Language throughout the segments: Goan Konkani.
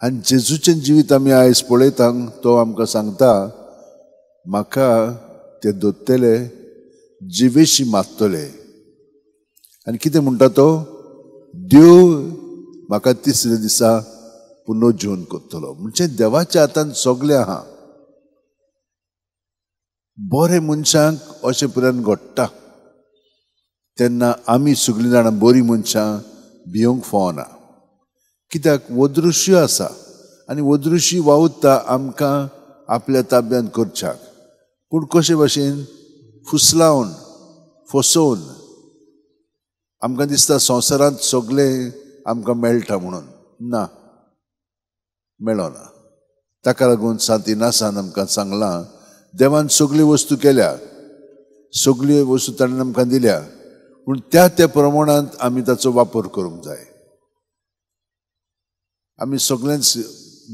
आनी जेजूचें जिवीत आमी आयज पळयता, तो आमकां सांगता म्हाका ते दोत्तले जिवेशी मारतले. आनी कितें म्हणटा तो, देव म्हाका तिसऱ्या दिसा पुनर्जीवन करतलो. म्हणजे देवाच्या हातान सगळें आहा. बरे मनशांक अशें पर्यंत घडटा तेन्ना आमी सगळीं जाणां बरीं मनशां भिवंक फावना. कित्याक वदृश्य आसा आनी वदृश्य वावुरता आमकां आपल्या ताब्यांत करच्याक, पूण कशे भाशेन फुसलावन फसोवन आमकां दिसता संवसारांत सगळें आमकां मेळटा म्हणून, ना, मेळना. ताका लागून सांत इनासान आमकां सांगलां, देवान सगळ्यो वस्तू केल्या, सगळ्यो वस्तू ताणें आमकां दिल्या, पूण त्या त्या प्रमाणांत आमी ताचो वापर करूंक जाय. आमी सगळेंच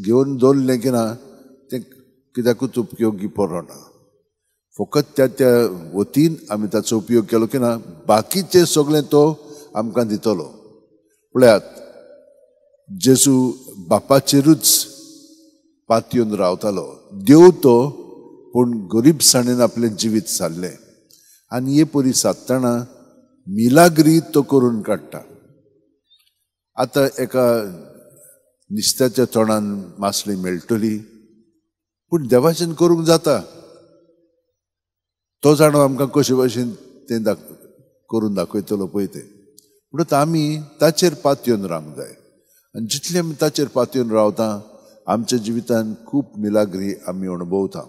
घेवन दवरलें की ना तें कित्याकूच उपयोगी पडना. फकत त्या त्या वतीन आमी ताचो उपयोग केलो की ना बाकीचें सगळें तो आमकां दितलो. पळयात, जेजू बापाचेरूच पातयेवन रावतालो. देव तो, पूण गरीबसाणेन आपलें जिवीत सारलें आनी हे परी सादतना मिलाग्री तो करून काडटा. आतां एका नुस्त्याच्या तोंडान मासळी मेळटली, पूण देवाचेन करूंक जाता. तो जाणो आमकां कशे भाशेन तें करून दाखयतलो पळय तें. म्हणटकच आमी ताचेर पातयेवन रावंक जाय आनी जितले आमी ताचेर पातयेवन रावता आमच्या जिवितान खूब मिलाग्री आमी अणभवता.